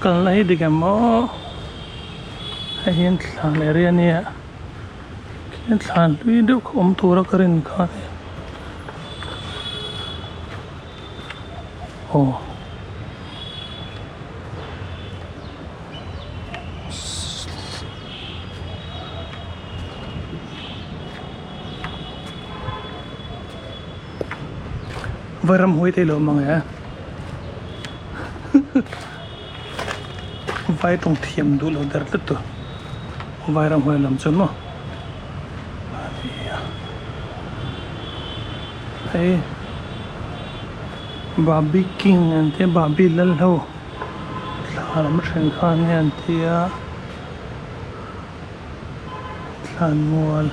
Kalna hi dik em aw hei hian thlan area a nia khian thlan hlui deuh kha awm tura ka rin kha a ni aw. Vai ram huai thei lo mang e vai tawng thiam duh lo der tlat tu vai ram huai lam chuan maw hei babi king an tia babi lal ho thla lam then khan nge an tia thlanmual.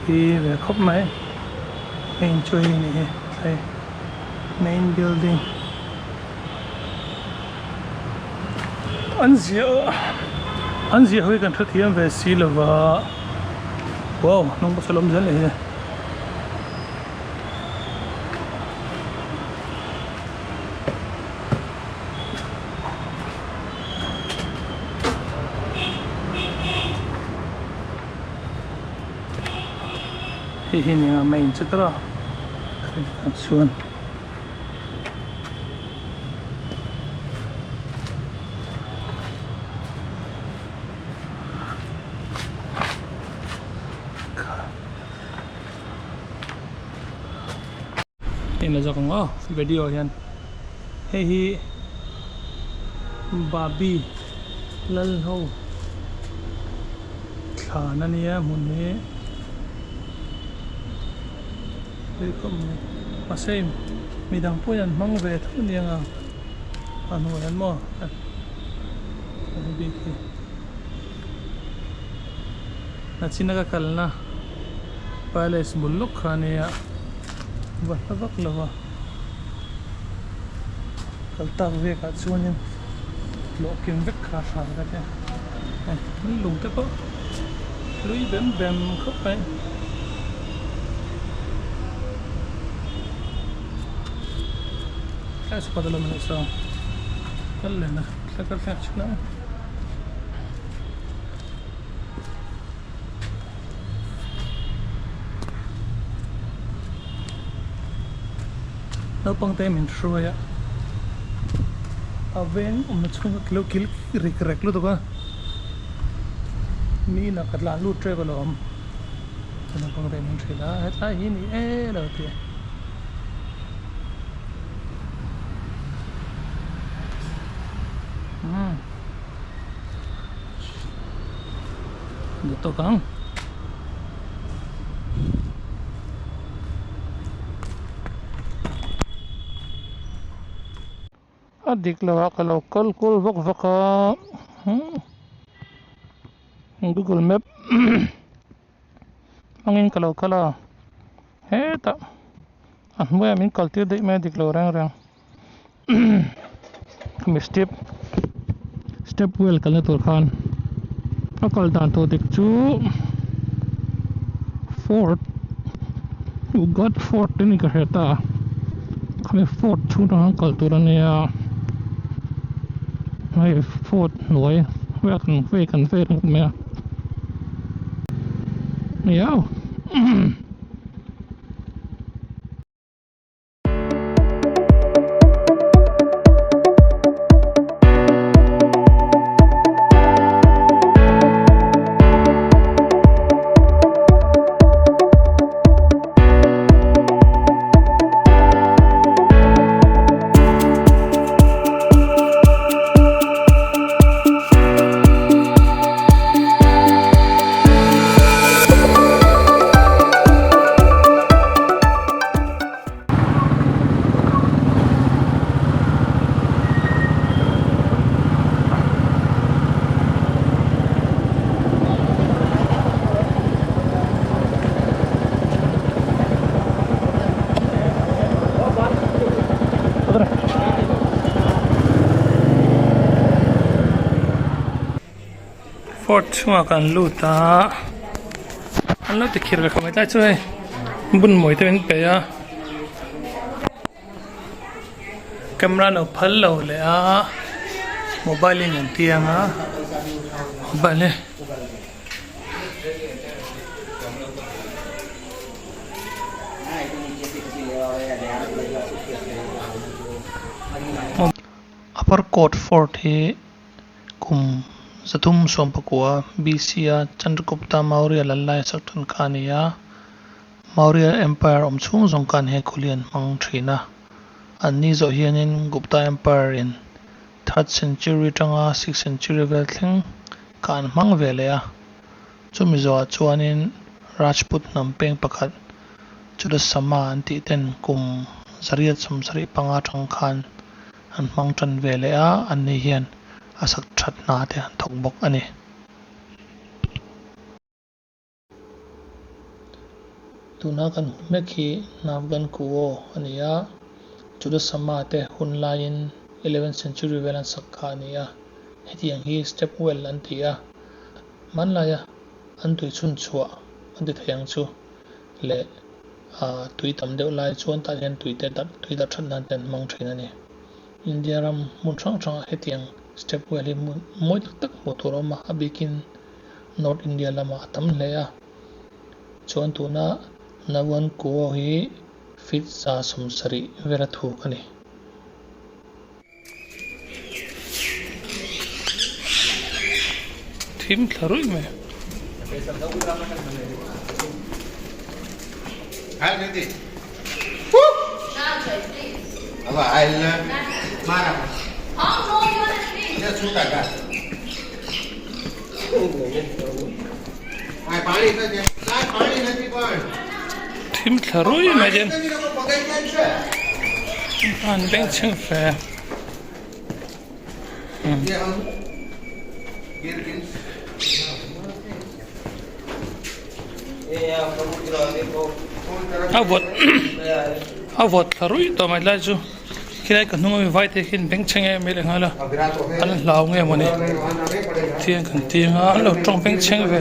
Hi ve khawp mai main chu hei ni hi hei main building an ziah an ziah ho hi kan hrethiam ve si lova wow hnung pawh saw la awm zel a ni hi. Hei hi nia main chu tawh a chuan Heng la zawk ang aw video hian hei hi Babi Lalho thlan a nia hmun hi hei khawp mai mahse midang pawhin an hmang ve tho ania nga a hnuai hian maw a bik hi nachina ka kalna. Palace bul lawk kha ania va hla vak lo va kal tak vek ah chuanin tlawh kim vek kha a hran ka tia hei an lung te pawh hlui bem bem khawp mai. Tlai saw pawh a saw kal leh na thla kal thlak chhun a. Naupang te min hruai a a veng awmna chhunga kilo kil rik rek lutuk a mi inah ka tlan lut tep alawm naupang te min hrilh a hetlai hi ni e lo ti a. Duh tawk ang. A dik lo ah ka lo kal kual vak vak a Google map hmangin ka lo kal a hetah a hnuaiah min kal tir daih mai a dik lo reng reng. Khami step step well kalna tur khan a kal dan tur dik chu fort god fort te ni ka hre ta khami fort chhung atang khan kal tur ania hei fort hnuai vek kan vei kan vei ringawt mai a niau. Fort chhungah kan lut a an lo ti khir ve khawp mai tlai chu hei bun mawi te min pe a. Camera lo phal lo leh a mobile in an tiang a mobile hi. Upper Court Fort hi kum 319 BC a Chandragupta Maurya lal lai a sak tan kha a ni a. Maurya Empire awm chhung zawng khan he khawli an hmang thin a. An ni zawh hianin Gupta Empire in third century atanga sixth century vel thleng kha an hmang ve leh a. Chumi zawhah chuanin Rajput hnam peng pakhat Chudasama an tih ten kum 875 atang khan an hmang tan ve leh a, anni hian a sak that hna te an thawk bawk a ni. Tuna kan hmu mek hi Navgan Kuo a ni a, Chudasama te hun laiin eleventh century vel an sak kha a ni a, hetiang hi step well an ti a, hmanlaia an tui chhun chhuah an ti thei ang chu leh tui tam deuh lai chuan tah hian tui te tui darh that nan te an hmang thin a ni. India ram hmun hrang hrangah hetiang step well hi hmun mawi tak tak hmuh tur a awm a, a bikin North India lamah a tam hle a. Chuan tuna Nawan Kuo hi feet 70 vela thuk a ni. Thim thla ruih mai. Thim thla ruih mai hian an bengchheng fe. A vawt a vawt thla ruih tawh mai lai chu khilai ka hnung ami vai te khian bengchheng em em lehnghal a an hlau nge mawni thian kan ti anga an lo tawng bengchheng ve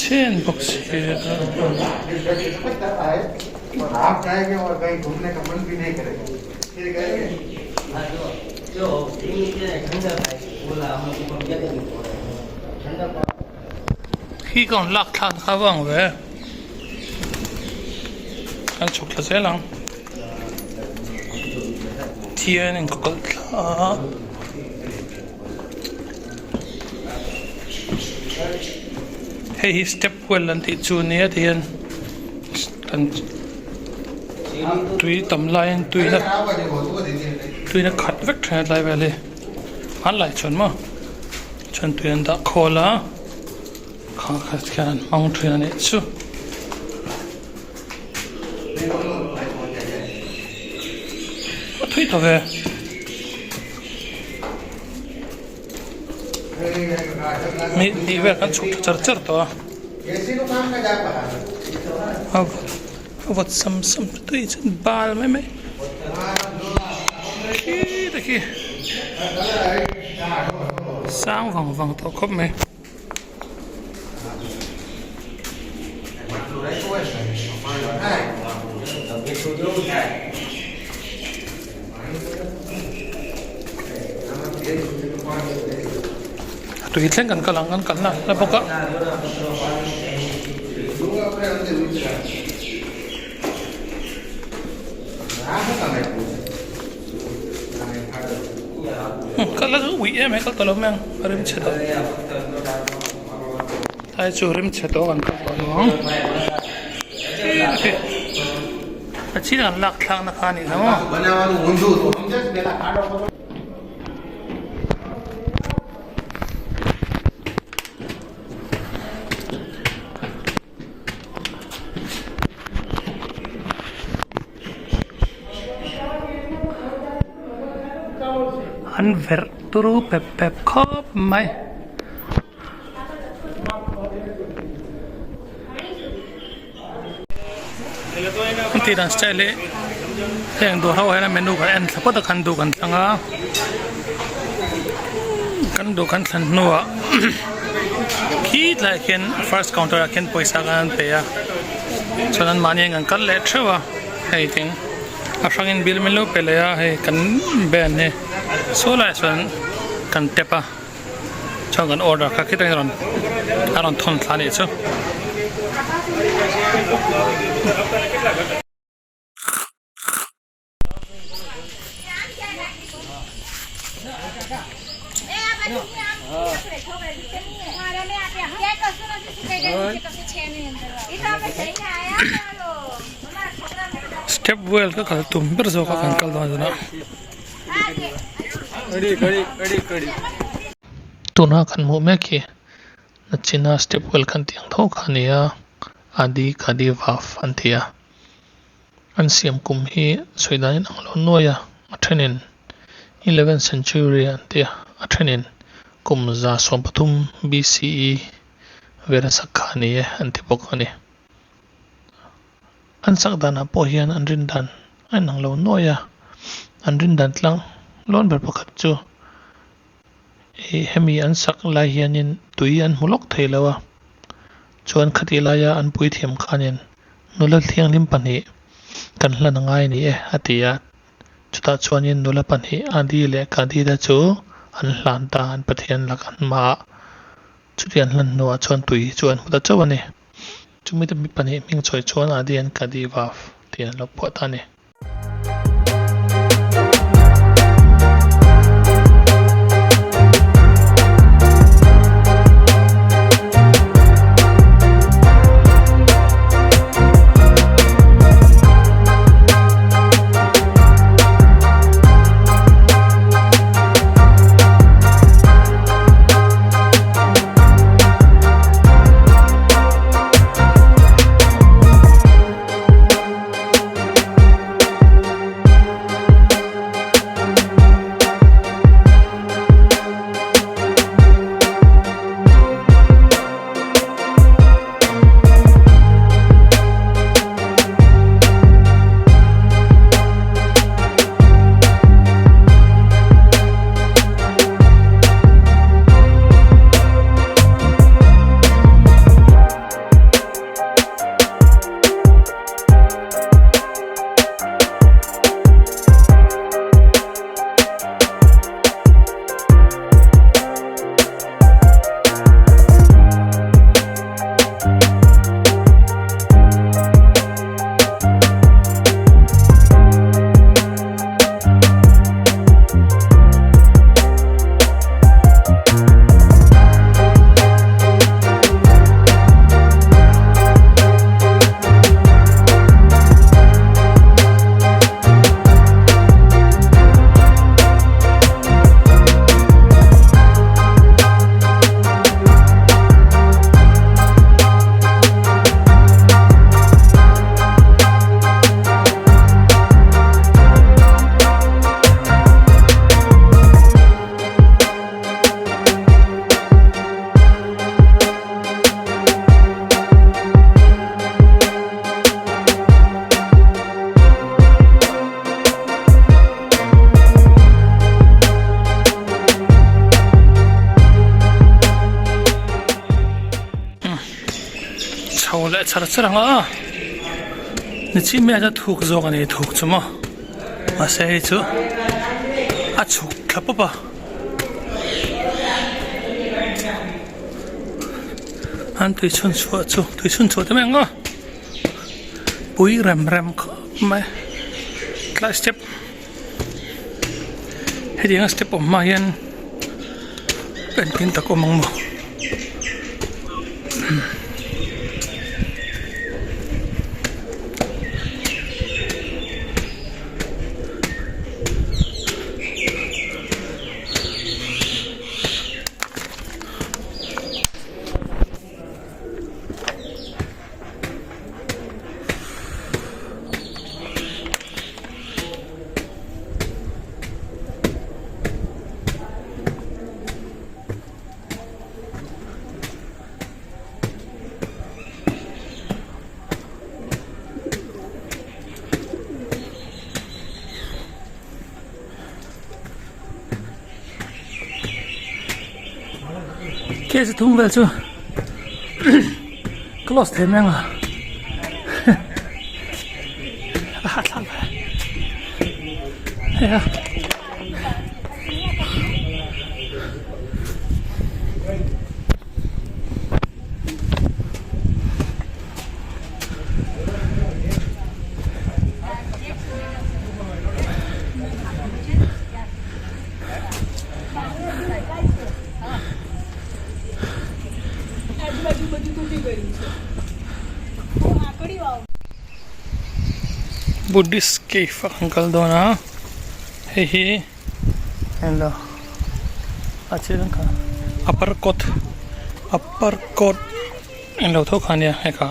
chhen bawk si a. Khi ka rawn lak thlak kha vang ve kan chhuk thla zel ang thian in ka kalh thla a hei hi step well an tih chu ania ti hian kan tui tam laiin tuina tuina khat vek thin a tlai vel hi hmanlai chuan maw. Chuan tui an dah khawl a kha kha khian an hmang thin a nih chu. A thui ta ve. Mi hnih vel kan chhuk tha char char tawh a. A a vawt sam sam ta tui chuan bal mai mai. Khi te khi. Sang vang vang tawh khawp mai. A tui thleng kan kal ang kan kalna la bawk a. Kal la chu ui em mai kal ta lo mai ang a rim chhe tawh tlai chu rim chhe tawh kan kal tawh lo ang a chin an lak thlak na kha a nih kha maw. An verh turu pep pep khawp mai. An tih dan style hi heng dawr ho ah hian a menu kan en thla phawt a kan duh kan thlang a kan duh kan thlan hnuah khi tlaiah khian first counter ah khian pawisa khan an pe a chuan an mahni an kal leh theuh a hei tin. A hrangin bill min lo pe leh a hei kan band hi saw laiah chuan kan tap a chuan kan order kha khitah hian a rawn thawn thla a nih chu. Step well ka kal tum ber zawk a kan kal dawn tunah. Tuna kan hmuh mek hi nachina step well kan tih ang tho kha a ni a, Adi Kadi Vav an ti a. An siam kum hi sawi danin ang lo nuai a, a thenin eleventh century an ti a, a thenin kum 113 BCE vela sak kha a ni e an ti bawk a ni. An sak danah pawh hian an rin dan a inang lo nuai a, an rin dan tlang lawn ber pakhat chu ih hemi an sak lai hianin tui an hmu lawk thei lo a, chuan khatih laia an puithiam khanin Nula thianghlim pahnih kan hlan a ngai ni e, a ti a. Chutah chuanin nula pahnih Adi leh Kadida chu an hlan ta, an Pathian lak an hmaah. Chuti an hlan hnuah chuan tui chu an hmu ta chauh a ni. Chumi te pahnih hming chawi chuan Adi an Kadi Vav tiin an lo phuah ta a ni. Chho leh char char ang a nichhin mai ah chuan thuk zawk a ni thuk chu maw mahse hei chu a chhuk thla pawp a. An tui chhun chhuah chu tui chhun chhuah te mai ang aw pui rem rem khawp mai tlai step hetiang a step awm hma hian engtin tak awm ang maw. Case thum vel chu close thei mai ang a a hahthlak. Hei a. Buddhist cave a kan kal dawn a hei hi englo a chiang kha upper court upper court englo tho kha ania hei kha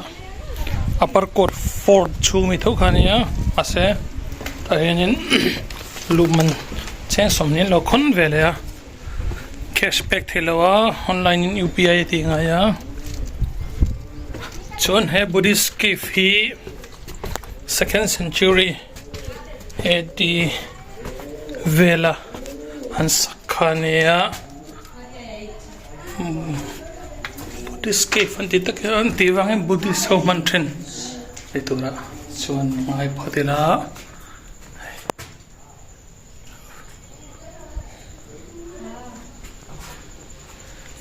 upper court fort chhung mi tho kha ania mahse tah hianin luh man cheng sawmhnih an lo khawn ve leh a. Cash pek theih loh a online in UPI a tih ngai a chuan he buddhist cave hi second century AD vela an sak kha a nia buddhist cave an tih tak an tih vangin buddhist ho hman thin ni turah chuan ngai phawt ila.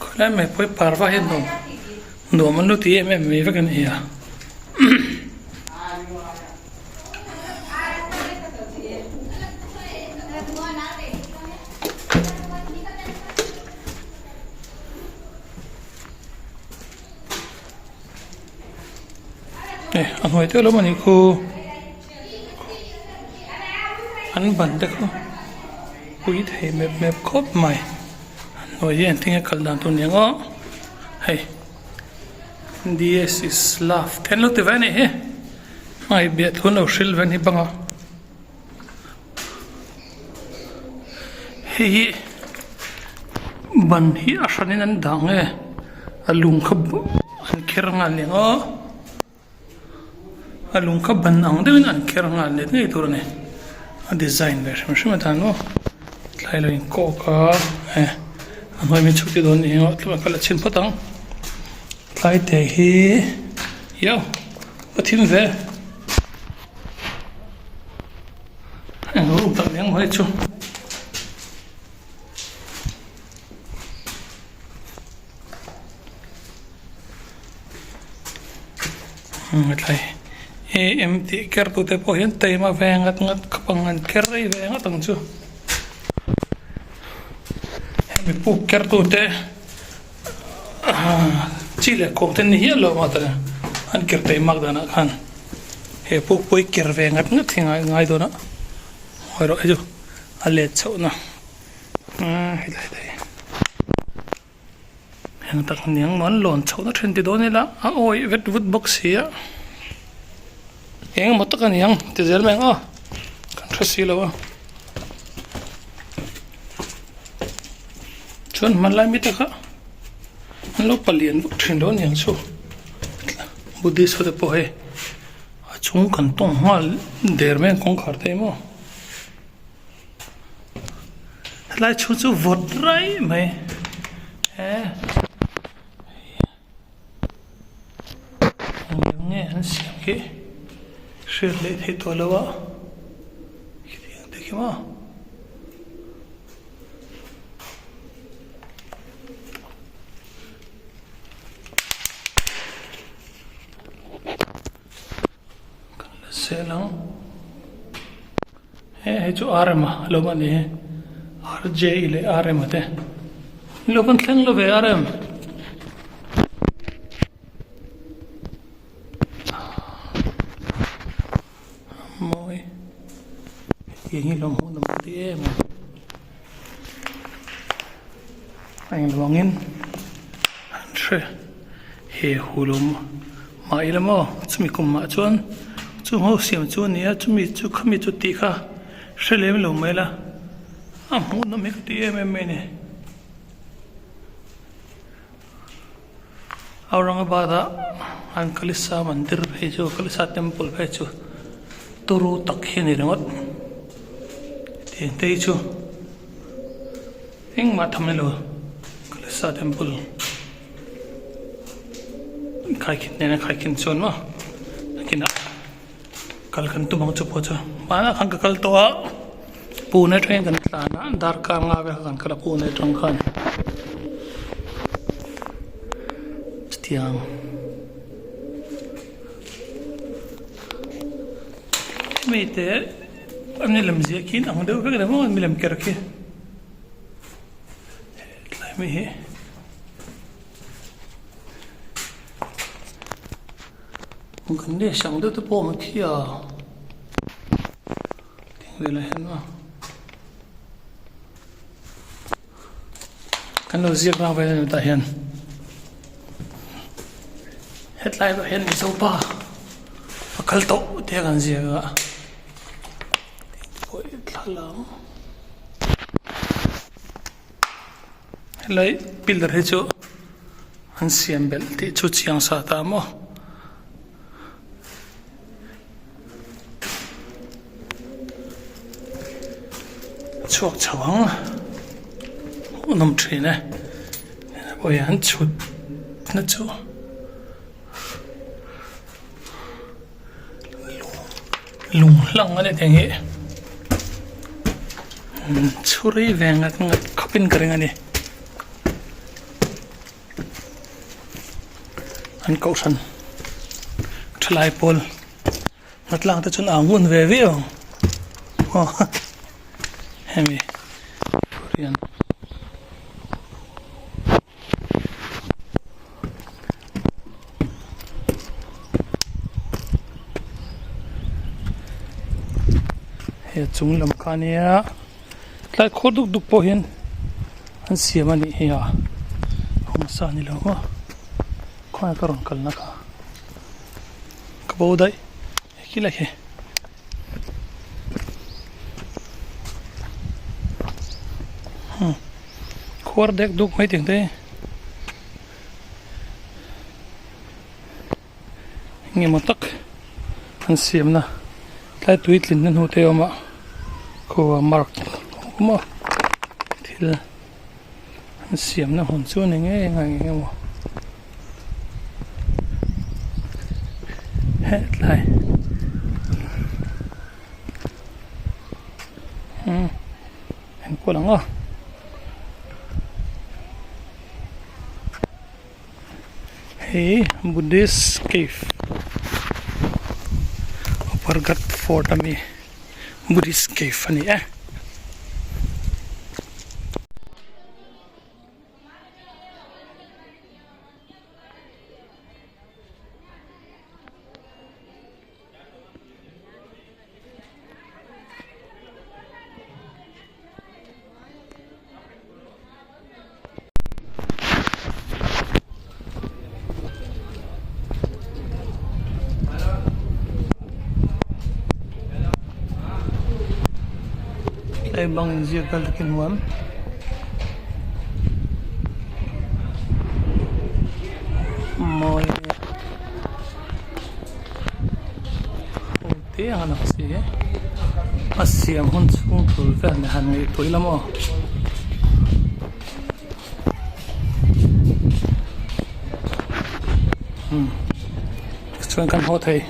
Khawilai mai pawh hi parva hi nuam nuam an lo ti em em mai vek a ni a. A hnuai te alawm a nih khu. An ban te kha pui thei mep mep khawp mai a hnuai hi engtin nge kal dan tur ni ang aw hei D_S is love te an lo ti ve a nih hi hmangaih biah thu an lo hrilh ve a ni bang a hei hi ban hi a hranin an dah nge a lung kha an kher nghal ni ang aw. A lung kha ban ang deuhin an kher nghal let ngei tur a ni a design ve hrim hrim atan maw tlai lo in kawk a e a hnuai mi chhuk te dawn ni emaw tlem a kal a chhin phawt ang tlai te hi yo a thim ve eng room tak ni ang maw hei chu. Thlai em tih ker tute pawh hian taima ve ngat ngat khawp ang an ker rei ve ngat ang chu hemi puk ker tute chi leh kawm te ni hial lo emaw ta an ker taimak danah khan he puk pawh hi ker ve ngat ngat hi a ngai dawn a ngawi rawh hei chu a let chhoh na helai te hi. Heng tak aniang maw an lawn chhoh na then ti dawn ila a awih vet vut bawk si a eng emaw tak aniang ti zel mai ang aw kan hre si lo a chuan hmanlai mi te kha an lo palian vak thin lo aniang chu buddhist ho te pawh hei a chung kan tawng nghal der mai ang kawngkhar te hi maw. Helai chhung chu vawt raih mai he eng nge an siam khi hriat leh theih tawh lo a khitiang te khi maw. Kan la sel ang. He hei chu RM a lo a ni RJ leh RM a te lo kan thleng lo ve RM mawi hetiang hi lo hmuh nawm ka ti em a a engvangin an hre he hu lo mah ila maw chumi kum ah chuan chung ho siam chu a ni a chumi chu khami chu tih kha hre lem lo mai la a hmuh nawm hi ka ti em em mai a ni Aurangabad ah an kalisa mandir phei chu kalisa temple phei chu turu tak hi a ni ringawt tiang te hi chu engmah tham ni lo kalisa temple. Khaikhin nena khaikhin chuan maw nakinah kal kan tum ang chu pawh chu hmanah khan ka kal tawh a. Pune atangin kan tlan a darkar nga vel kha kan kal a Pune atang khan chutiang hemi te an milem ziah khi in ang deuh vek a ni maw milem ker khi hetlai mi hi. Ganesh ang deuh te pawh a awm khi a tih velah hian maw kan lo ziak rang vel a ni tah hian hetlai pawh hian mizo pa a kal tawh te a kan ziak a thlalak helai pillar hi chu an siam belh tih chu chiang sa ta maw. Chhuak chho ang hmuhnawm thin e pawh hi an chhut na chu lung hlang a ni thei hi chhuri ve ngat ngat khawp in ka ring a ni. An kohhran thalai pawl hnatlang te chuan a ngun ve viau ang aw hemi Korean he chung lam kha ania tlai khur duk duk pawh hian an siam a nih hi a hmasa ni lo maw khawnge ka rawn kalna kha ka bo daih hekhi la khi. Khuar dek duk mai tih ang te eng emaw tak an siamna tlai tui tlinna hnu te a awm a khua mark a awm a thil an siamna hmun chu a ni ngei ang a eng emaw hetlai umm enkawl ang aw. Hei Buddhist cave Pargat fort ami Buddhist cave a ni e. Tlai bang inziak kal takin huam mawi ho te ang a lang si a siam hun chhung tur vel ni han ngaihtuah ila maw umm tichuan kan haw thei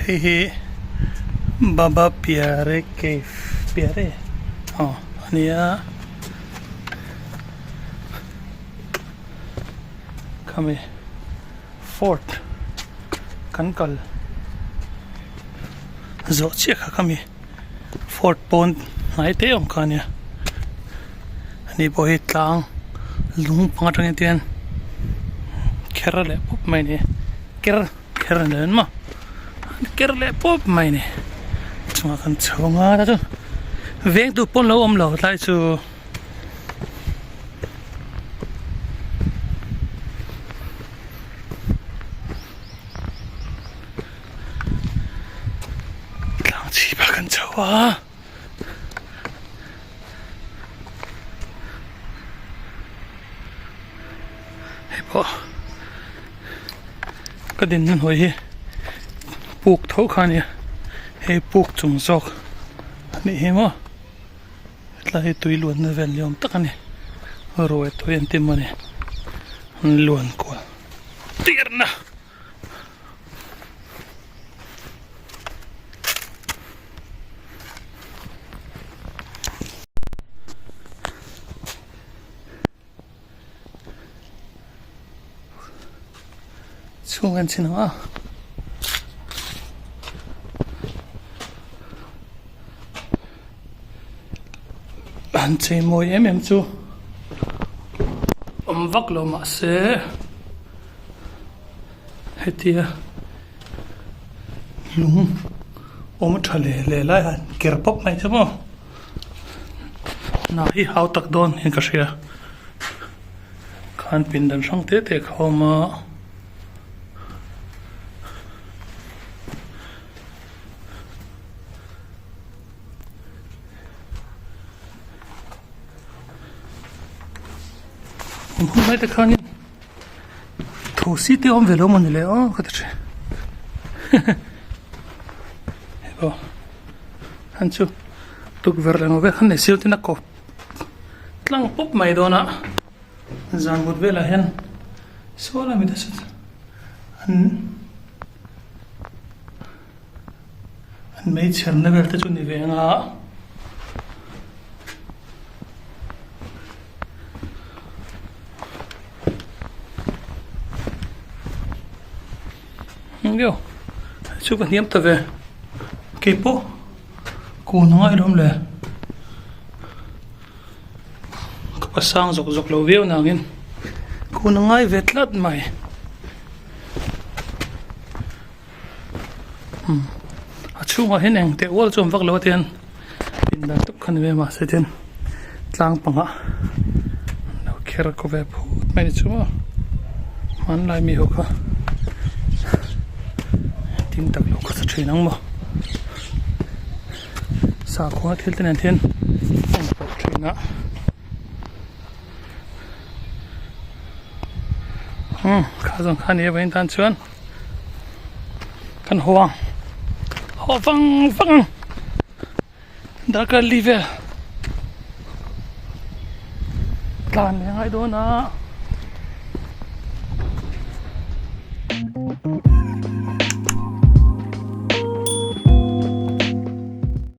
hei hi Baba Pyare cave Pyare aw a nia. Khami fort kan kal zawh chiah kha khami fort pawn hnai te awm kha ania ani pawh hi tlang lung pang atangin te hian kher leh pawp mai a ni ker kher a ni lo maw ker leh pawp mai a ni chungah khan chho anga ta chu veng tu pawn lo awm lo tlai chu. Tlang chhip ah kan chho a hei pawh ka din na hnuai hi puk tho kha a nia hei puk chung zawk a nih hi maw. Hetlai hi tui luanna vel ni awm tak a ni ruai tui an ti maw ni an luan kual tirna. Chhung en chin ang a. Han chei mawi em em chu awm vak lo mahse hetia lung awm tha leh leh lai han ker pawp mai chu maw hna hi hau tak dawn hian ka hria khan pindan hrang te te kha a awm a. An hun lai te khanin thosi te a awm ve lo mawni le aw ka ti thin hei pawh han chu tukverh leh vel khan nei silo ten a kawp tlang pawp mai dawn a zan mut velah hian saw lai mi te saw an. An meichherna vel te chu ni ve ang a. Englo chu ka hniam ta ve keipawh kun a ngaih lawm le ka pasang zawk zawk lo viau nangin kun a ngai ve tlat mai. A chhungah hian eng teh ual chu awm vak lo a tian pindan tawp kha ni mai a mahse tian tlang pangah an lo kher kaw ve phut mai ni chu maw hmanlai mi ho kha tin tak lo khawsa thin ang maw sakhua thil te nen hian a inpawlh thin a. Umm kha zawng kha nia vawiin tan chuan kan haw ang haw vang vang ang darkar li vel tlan leh a ngai dawn a.